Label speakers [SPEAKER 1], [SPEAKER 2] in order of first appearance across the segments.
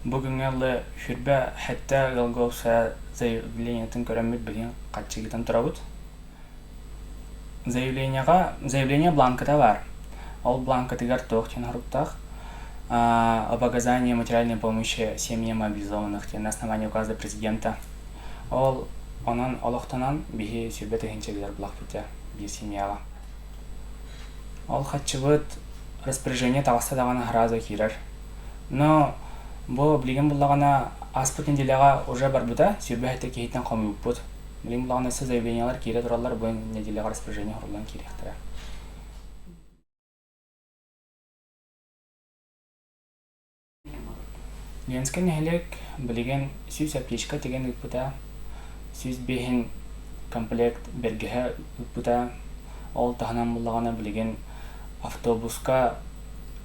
[SPEAKER 1] Бу күҥҥэ ылы 27 ыалга уопсайа заявлениетын көрөммүт билигин хаччы ыытан турабыт. Заявлениеҕа заявление бланката баар. Ол бланкатыгар туох диэн соруктаах об оказании материальной помощи семьям мобилизованных диэн на основании указа президента. Ол онон олохтонон биһи 20 тыһыынча билэр булахпыт биир семьяҕа. Ол хаччыбыт распоряжение таҕыста даҕаны сразу киирэр. Но бу билигин буллаҕына ааспыт неделяҕа уже барбыта, 27 киһиттэн хомуйбуппут. Билигин буллаҕына өссө заявлениелар киирэ тураллар, бу неделяҕа распоряжение оҥоруллан киириэхтэрэ. Ленскэй нэһилиэк билигин 100 аптечка тигэн ыыппыта, 105 комплект бэргэһэ ыыппыта. Ол таһынан буллаҕына билигин автобуска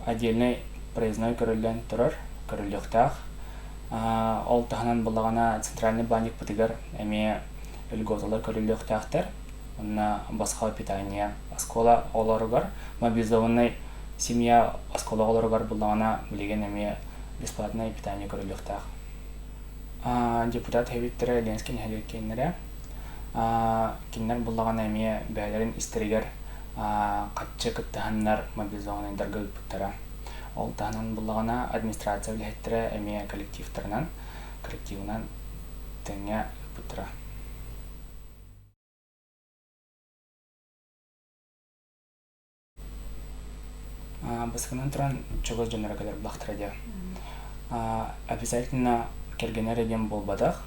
[SPEAKER 1] отдельнай проездной көрүллэн турар, көрүллүөхтээх. Ол таһынан буллаҕына центральный банникпытыгар эмиэ льготалар көрүллүөхтээхтэр. Онно босхо питание оскуола оҕолоругар мобилизованнай семья оскуола оҕолоругар буллаҕына билигин эмиэ бесплатное питание көрүллүөхтээх. Депутат эбиттэрэ Ленский нэһилиэк кииннэрэ. Кинилэр буллаҕына эмиэ бэйэлэрин истэригэр хаччы кыттыһаннар мобилизованнайдарга ыыппыттара. Ол таһынан буллаҕына администрация үлэһиттэрэ эмиэ коллективтарынан, коллективынан тэҥҥэ ыыппыттара. Бастакынан туран чугас дьонноро кэлэр буоллахтара дии. Обязательно кэргэнэ эрэ диэн буолбатах.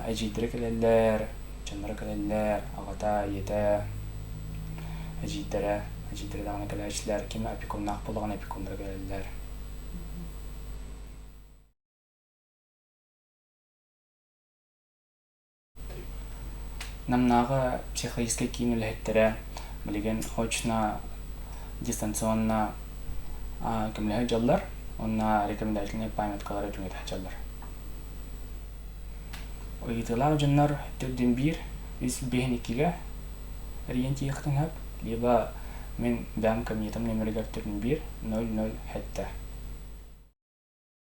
[SPEAKER 1] Эдьиийдэрэ кэлэллэр, дьонноро кэлэллэр, аҕата, ийэтэ, эдьиийдэрэ, эдьиийдэрэ даҕаны кэлээччилэр, ким опекуннаах буоллаҕына опекуннара кэлэллэр. Намнааҕы психологическай киин үлэһиттэрэ билигин очно, дистанционно көмөлөһө дьаллар уонна рекомендательнай памяткалары түҥэтэ сылдьаллар. Ыйытыылаах дьоннор төрдүн биир, үс биэһин иккигэ эрийэн тиийиэхтэрин сөп, либо мин бэйэм кабинетым номерыгар төрдүн биир, 0 0 сэттэ.